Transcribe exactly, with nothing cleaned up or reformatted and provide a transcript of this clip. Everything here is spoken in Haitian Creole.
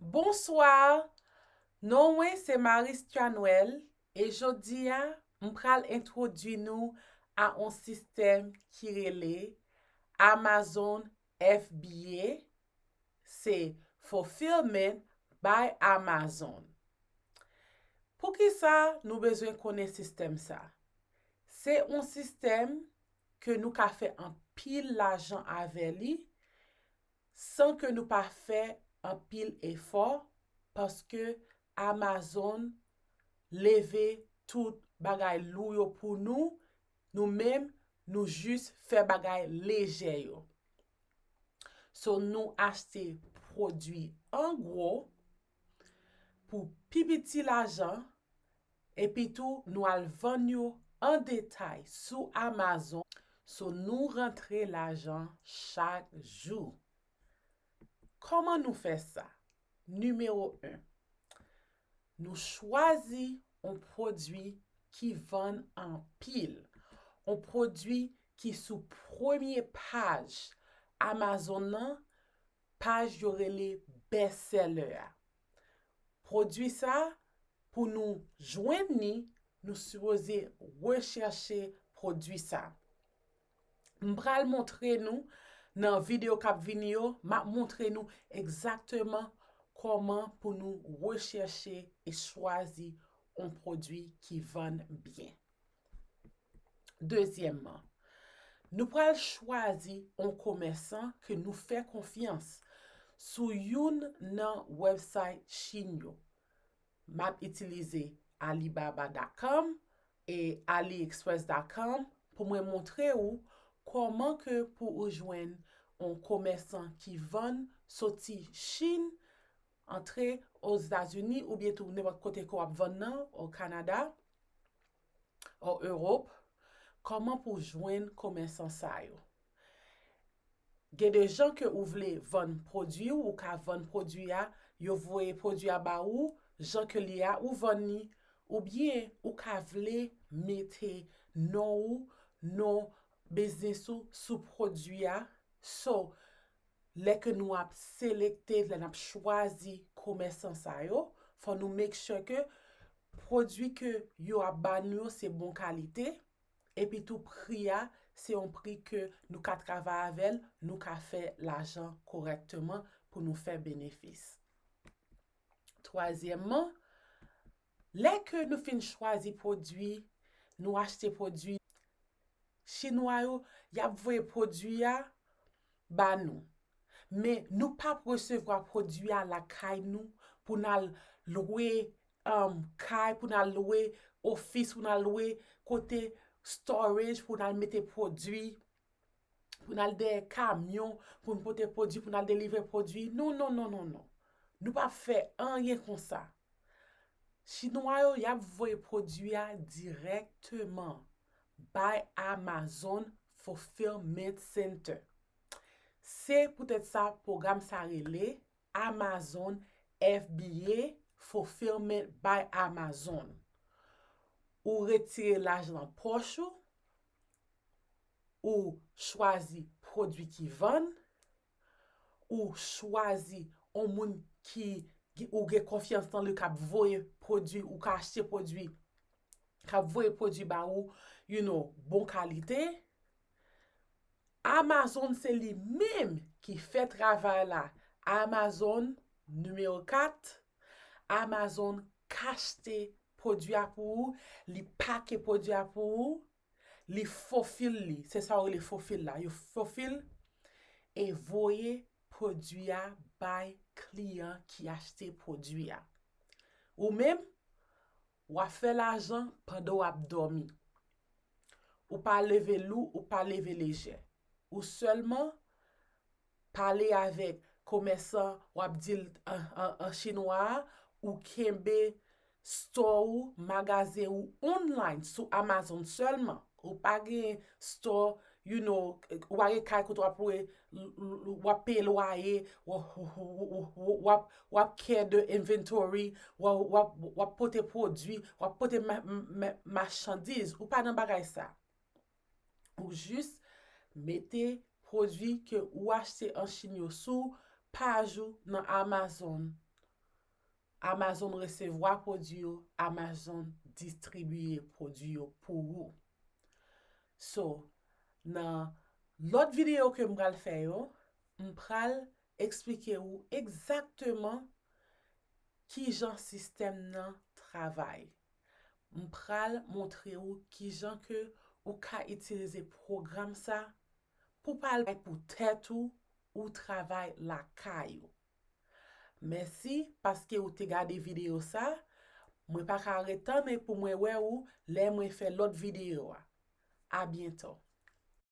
Bonswa, non mwen se Marie Stranwell e jodi a m pral entwodui nou a yon sistèm ki rele Amazon F B A, se Fulfillment by Amazon. Poukisa nou bezwen konnen sistèm sa? Se yon sistèm ke nou ka fè anpil lajan avè li san ke nou pa fè anpil efò, paske Amazon leve tout bagay lou yo pou nou, nou menm nou jis fè bagay lejè yo. So nou achte pwodui an gwo pou pi piti lajan, epi tou nou al vann yo an detay sou Amazon, so nou rantre lajan chak jou. Kòman nou fè sa? Nimewo en, nou chwazi yon pwodui ki vann anpil, yon pwodui ki sou premye paj Amazon nan, paj yo rele best seller a. Pwodui sa, pou nou jwenn li, nou sipoze rechèche pwodui sa. M pral montre nou nan videyo k ap vini yo, m ap montre nou egzakteman kòman pou nou rechèche e chwazi yon pwodui ki vann byen. Dezyèmman, nou pral chwazi yon komèsan ke nou fè konfyans sou youn nan website Chin yo. M ap itilize Alibaba dot com e AliExpress dot com pou mwen montre ou kòman ke pou ou jwenn yon komèsan ki vann soti Chin, antre Ozetazini oubyen tou nenpòt kote ke w ap vann nan, o Kanada, o Ewòp, kòman pou jwenn komèsan sa yo. Gen de jan ke ou vle vann pwodui ou, ou ka vann pwodui a, yo voye pwodui a ba ou, jan ke li a, ou vann li, oubyen ou ka vle mete non ou, non biznis ou sou pwodui a. So, lè ke nou ap selekte, lè n ap chwazi komèsan sa yo, fò nou make sure ke pwodui ke yo ap ba nou yo se bon kalite, epi tou pri a se yon pri ke nou ka travay avè l, nou ka fè lajan kòrèkteman pou nou fè benefis. Twazyèmman, lè ke nou fin chwazi pwodui, nou achte pwodui, Chinwa yo, y ap voye pwodui a ba nou. Men nou p ap resevwa pwodui a lakay nou pou n al lwe um, kay, pou n al lwe ofis, pou n al lwe kote storage, pou n al mete pwodui, pou n al dèyè kamyon, pou n pote pwodui, pou n al delivre pwodui. Non, non, non, non, non. Nou p ap fè anyen konsa. Chinwa yo, y ap voye pwodui a dirèkteman bay Amazon Fulfillment Center. Se poutèt sa pwogram sa rele Amazon F B A, Fulfillment by Amazon. Ou retire lajan nan pòch ou, ou chwazi pwodui ki vann, ou chwazi yon moun ki ou gen konfyans nan li k ap voye pwodui, ou ka achte pwodui, k ap voye pwodui ba ou, you know, bon kalite. Amazon se li menm ki fè travay la. Amazon, nimewo kat, Amazon k achte pwodui a pou ou, li pake pwodui a pou ou, li fulfill li. Se sa yo rele fulfill la. Yo fulfill e voye pwodui a bay kliyan ki achte pwodui a. Ou menm, w ap fè lajan pandan w ap dòmi. Ou pa leve lou, ou pa leve lejè. Ou sèlman pale avèk komèsan, w ap di l an, an, an chinwa a, ou kenbe store ou, magazen ou online sou Amazon sèlman. Ou pa gen store, you know, ou pa gen kay kote w ap lwe, w ap peye lwaye, w ap, w ap, w ap care de inventory, w ap, w ap, w ap pote pwodui, w ap pote ma, ma, machandiz. Ou pa nan bagay sa. Ou jis mete pwodui ke ou achte an Chin yo sou paj ou nan Amazon. Amazon resevwa pwodui yo, Amazon distribiye pwodui yo pou ou. So, nan lòt videyo ke m pral fè yo, m pral eksplike ou egzakteman kijan sistèm nan travay. M pral montre ou kijan ke ou ka itilize pwogram sa pou pa al pou tèt ou, ou travay lakay ou. Mèsi paske ou te gade videyo sa. Mwen pa ka ret tann pou mwen wè ou lè mwen fè lòt videyo a. A byento.